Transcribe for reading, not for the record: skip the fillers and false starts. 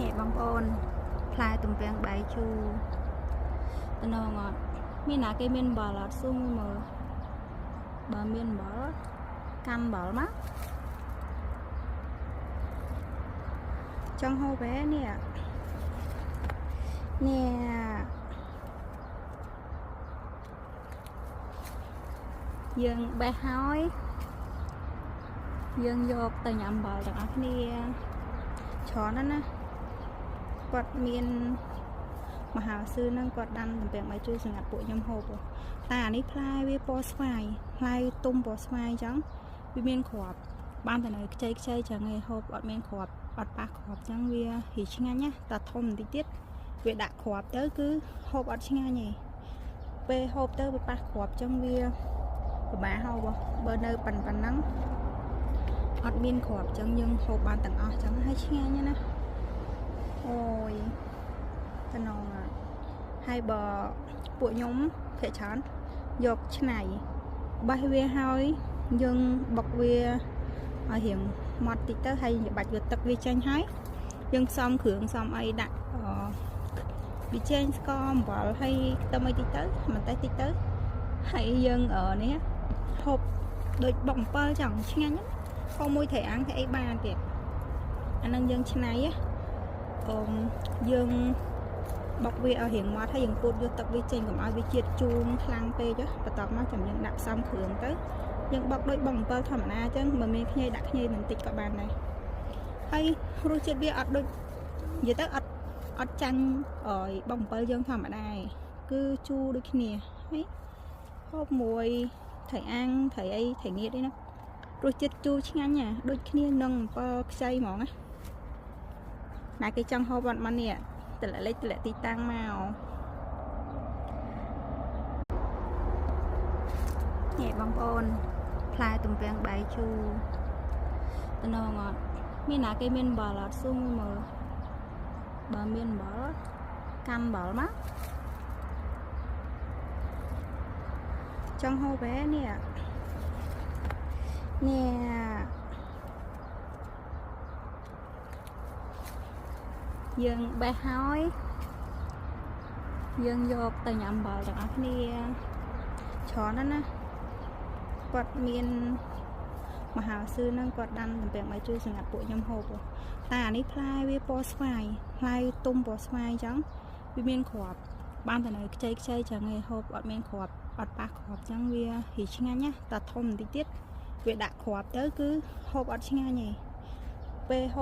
នេះបងប្អូនផ្លែទំពាំងបាយជូរតំណងអត់មានណាគេមានអំបិលអត់ស៊ូមួយមើលបើមានអំបិលកាន់អំបិលមកចង់ហូបហ៎នេះនេះយើងបេះហើយយើងយកទៅញ៉ាំអំបិលទាំងអស់គ្នាច្រើនណាស់ណាគាត់មានមហាសឿនឹងគាត់ដាំទំពាំងបាយជូរសម្រាប់ពួកខ្ញុំហូបតែអានេះផ្លែវាពណ៌ស្វាយផ្លែទុំពណ៌ស្វាយអញ្ចឹងវាមានគ្រាប់បានតែនៅខ្ចីខ្ចីចឹងឯងហូបអត់មានគ្រាប់អត់ប៉ះគ្រាប់ចឹងវារីឆ្ងាញ់ណាតែធំបន្តិចទៀតវាដាក់គ្រាប់ទៅគឺហូបអត់ឆ្ងាញ់ទេពេលហូបទៅវាប៉ះគ្រាប់ចឹងវាពិបាកហូបបើនៅប៉ុណ្ណឹងអត់មានគ្រាប់ចឹងយើងហូបបានទាំងអស់ចឹងហើយឆ្ងាញ់ណាអូយតំណងហើយបើពួកខ្ញុំភាគច្រើនយកឆ្នៃបេះវាហើយយើងបុកវាឲ្យរៀងម៉ត់តិចទៅហើយបាច់វាទឹកវាចេញហើយយើងផ្សំគ្រឿងផ្សំអីដាក់ប៊ីចេងស្ករអំបិលហើយខ្ទឹមអីតិចទៅម្ទេសតិចទៅហើយយើងនេះហូបដូចបុកអំពិលចឹងឆ្ងាញ់ហូបមួយត្រីអាំងត្រីអីបានទៀតអានឹងយើងឆ្នៃយើងបុកវាឲ្យរៀងម៉ត់ហើយយើងពូតយកទឹកវាចេញកុំឲ្យវាជាតិជូរខ្លាំងពេកបន្ទាប់មកចាំយើងដាក់ផ្សំគ្រឿងទៅយើងបុកដូចបុកអំពិលធម្មតាអញ្ចឹងបើមានខ្ញីដាក់ខ្ញីបន្តិចក៏បានដែរហើយរសជាតិវាអត់ដូចនិយាយទៅអត់ចាញ់ឲ្យបុកអំពិលយើងធម្មតាឯងគឺជូរដូចគ្នាហើយហូបមួយត្រីអាំងត្រីអីត្រីងៀតអីណារសជាតិជូរឆ្ងាញ់ណាដូចគ្នានឹងអំពិលខ្ចីហ្មងណាណាគេចង់ហូបអត់មកនេះតម្លាក់លេខតម្លាក់ទីតាំងមកនេះបងប្អូនផ្លែទំពាំងបាយជូរតំណងអត់មានណាគេមានអំបិលអត់ស៊ូមួយមើលបើមានអំបិលកាន់អំបិលមកចង់ហូបហ៎នេះនេះយើងបេះហើយយើងយកទៅញ៉ាំអំបិលទាំងអស់គ្នាច្រើនណាស់ណាគាត់មានមហាសឿនឹងគាត់ដាំទំពាំងបាយជូរសម្រាប់ពួកខ្ញុំហូបតែអានេះផ្លែវាពណ៌ស្វាយផ្លែទុំពណ៌ស្វាយអញ្ចឹងវាមានគ្រាប់បានតែនៅខ្ចីខ្ចីចឹងឯងហូបអត់មានគ្រាប់អត់ប៉ះគ្រាប់ចឹងវារីឆ្ងាញ់ណាតែធំបន្តិចទៀតវាដាក់គ្រាប់ទៅគឺហូបអត់ឆ្ងាញ់ទេពេលហូប